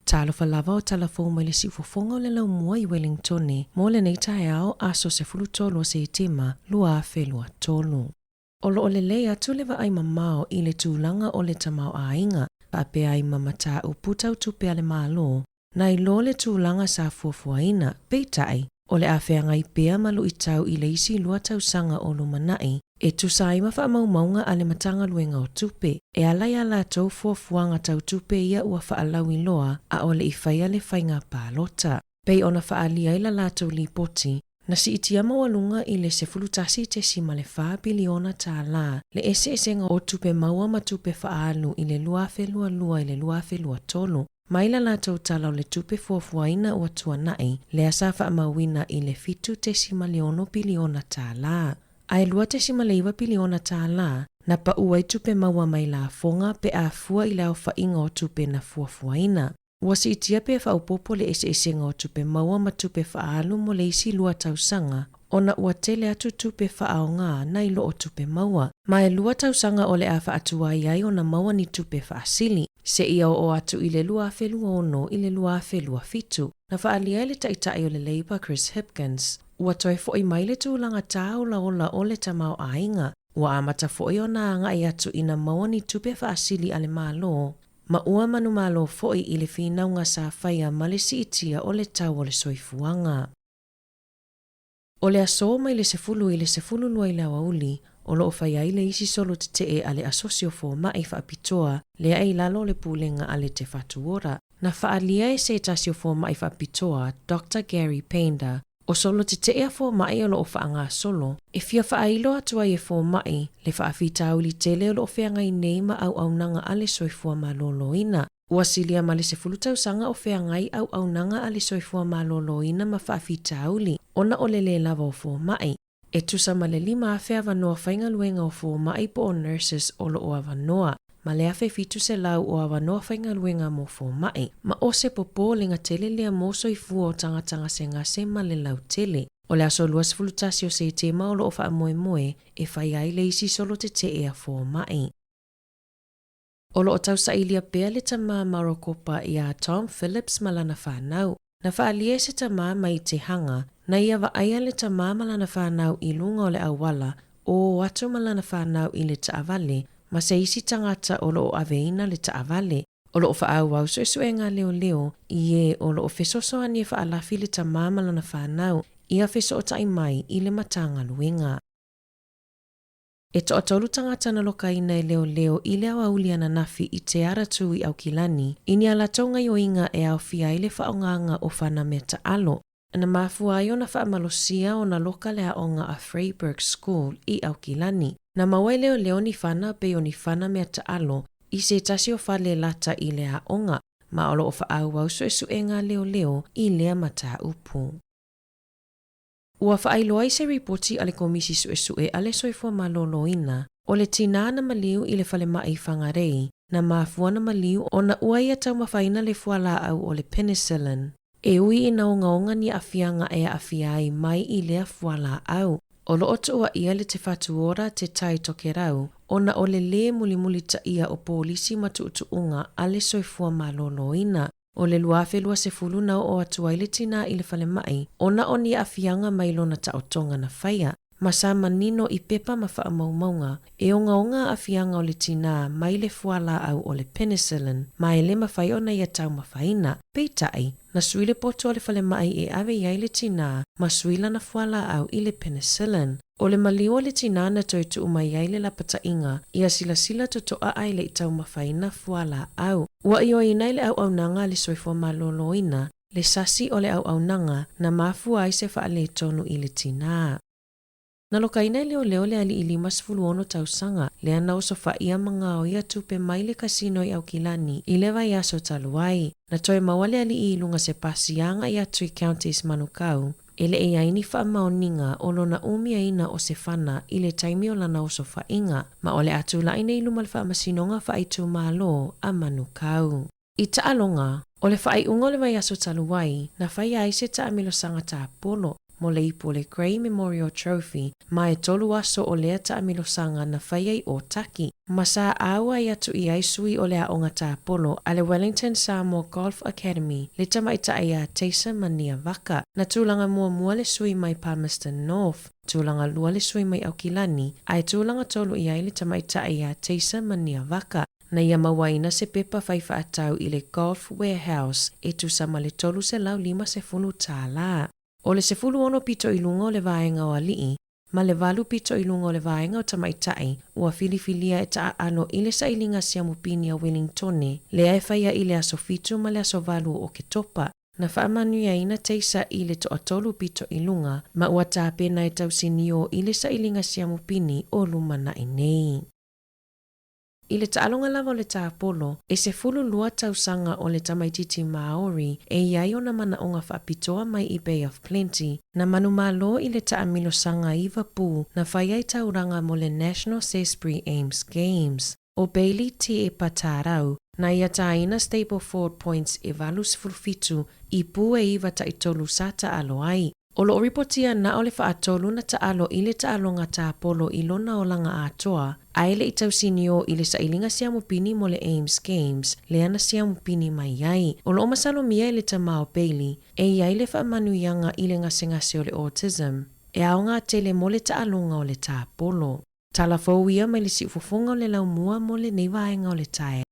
Talofa lava o tala fou mai le siufofoga o le laumua i Wellingtone mo lenei taeao aso 13 o Setema 2023. O lo o lelei atu le vaai mamao i le tulaga o le tamaoaiga faapea ai ma mataupu tau tupe a le Malo nai lo le tulaga sa fuafuaina, peitai, o le a feagai pea ma luitau i le isi lua tausaga o lumanai e tusa ai ma faamaumauga a le Matagaluega o Tupe, e ala i a latou fuafuaga tau tupe ia ua faalauiloa a o le i faia le faiga palota. Pei ona faaalia ai la latou lipoti, na siitia maualuga i le $11.4 piliona tālā le eseesega o tupe maua ma tupe faaalu i le 2022 i le 2023, Mai la latou tala o le tupe fuafuaina ua tuanai, lea sa faamauina i le $7.6 piliona tālā. A e $2.9 piliona tālā na pau ai tupe maua mai lafoga pe a fua i le aofaiga o tupe na fuafuaina. Ua siitia pe faaopoopo le eseesega o tupe maua ma tupe faaalu mo le isi lua tausaga ona ua tele atu tupe faaaoga nai lo o tupe maua. Ma e lua tausaga o le a faatuai ai ona maua ni tupe faasili, seia oo atu i le 2026 i le 2027, na faaalia ai le Taitai o le Labour Chris Hipkins, ua toe fo'i mai le tulaga tāolaola o le tamaoaiga, ua amata foi ona agai atu ina maua ni tupe faasili a le Malo, ma ua manumalo foi i le finauga sa faia ma le siitia o le tau o le soifuaga. O le aso mai le 10 i le 12 i le aoauli, o lo o fai ai le isi solo tetee a le Asosi o Fomai Faapitoa lea e i lalo o le Pulega a le Te Whatu Ora. Na faaalia e se tasi o fomai faapitoa, Doctor Gary Painder, o solo tetee a fomai o lo o faagasolo, e fia faailo atu ai e fomai le faafitauli tele o lo o feagai nei ma auaunaga a le soifua maloloina. Ua silia ma le 10 tausaga o feagai auaunaga a le soifua maloloina ma faafitauli ona o le lē lava o fomai. E tusa ma le 5,000 avanoa faigaluega o fomai po o nurses o lo o avanoa, ma le 1,700 o avanoa faigaluega mo fomai. Ma o se popolega tele lea mo soifua o tagata gasegase ma le lautele. O le aso 21 o Setema o lo o faamoemoe e fai ai le isi solo tetee a fomai. O lo o tausailia pea le tamā Marokopa iā Tom Phillips ma lana whānau. Na whaalia e se tamā mai te hanga, na ia vaaia le tamā ma lana whānau i lunga o le auala, ō atu ma lana whānau i le taavale, ma se isi tangata o lo o aveina le taavale. O lo o faaauau suesuega leoleo i ē o lo o fesoasoani e faalafi le tamā ma lana whānau ia fesootai mai i le Matagaluega. E toatolu tagata na lokaina e leoleo i le aoauli ananafi i te ara tū i Aukilani, i ni a latou gaioiga e aofia ai le faaaogaga o fana mea taalo. Na mafua ai ona faamalosia ona loka le aoga a Freyberg School i Aukilani. Na maua e leoleo ni fana pei o ni fana mea taalo i se tasi o fale lata i le aoga, ma o lo o faaauau suesuega a leoleo i lea mataupu. Ua faailoa i se ripoti a le Komisi Suesue a le Soifua Maloloina, o le tinā na maliu i le falemai i Whangarei, na mafua na maliu ona ua ia taumafaina le fualaau o le penicillin. E ui ina ogaoga ni aafiaga e aafia ai mai i lea fualaau. O lo o tuuaia le Te Whatu Ora Te Tai Tokerau ona o le lē mulimulitaia o polisi ma tuutuuga a le Soifua Maloloina. O le 2020 na oo atu ai le tinā i le falemai ona o ni aafiaga mai lona taotoga na faia, ma sa manino i pepa ma faamaumauga e ogaoga aafiaga o le tinā mai le fualaau o le penicillin ma e le mafai ona ia taumafaina. Peitai, na sui le poto o le falemai e ave i ai le tinā ma sui lana fualaau i le penicillin. O le maliu o le tinā na toe tuu mai ai le lapataiga ia silasila totoa ae le i taumafaina fualaau. Ua ioeina i le auaunaga a le Soifua Maloloina le sasi o le auaunaga na mafua ai se faaletonu i le tinā. Na lokaina e leoleo le alii 56 tausaga lea na osofaia ma gaoia tupe mai le kasino i Aukilani i le vaiaso talu ai. Na toe maua le alii i luga se pasi agai atu i Counties Manukau E le i ai ni faamaoniga o lona umiaina o se fana i le taimi o lana osofaiga, ma o le a tula'i nei i luma le Faamasinoga Faaitumalo a Manukau. I taaloga, o le faaiuga o le vaiaso talu ai, na faia ai se taamilosaga tapolo. mo le ipu o le Grey Memorial Trophy ma e tolu aso o lea taamilosaga na fai ai Ōtaki, ma sa auai atu i ai sui o le Aoga Tāpolo a le Wellington Samoa Golf Academy, le tamaitai iā Taser Mania Vaka. Na tulaga muamua le sui mai Palmerston North, tulaga lua le sui mai Aukilani, ae tulaga tolu i ai le tamaitai iā Taser Mania Vaka. Na ia mauaina se pepa fai faatau i le Golf Warehouse e tusa ma le $350. O le 16 pito i luga o le vaega o alii, ma le valu pito i luga o le vaega o tamaitai, ua filifilia e taaalo i le sailiga siamupini a Wellingtone, lea e faia i le aso 7 ma le aso 8 o Oketopa. Na faamanuiaina Teisa i le toatolu pito i luga, ma ua tapena e tausinio i le sailiga siamupini o lumanai nei. I le taaloga lava o le tāpolo, e 12 tausaga o le tamaitiiti Māori e i ai ona manaoga faapitoa mai i Bay of Plenty, na manumalo i le taamilosaga iva pū na fai ai tauraga mo le National Zespri Ames Games. ʻO Bailey Te Patārau, na ia tāina Stableford Points e 87 i pū e iva taitolu sa taalo ai. O loo ripotia na o le faatolu na taalo i le taaloga tāpolo i lona olaga atoa, ae le i tausinio i le sailiga siamupini mo le Ames Games, lea na siamupini mai ai. O loo masalomia e le tama o Bailey, e i ai le faamanuiaga i le gasegase o le autism, e aoga tele mo le taaloga o le tāpolo. Tala fou ia mai le siufofoga o le laumua mo lenei vaega o le taeao.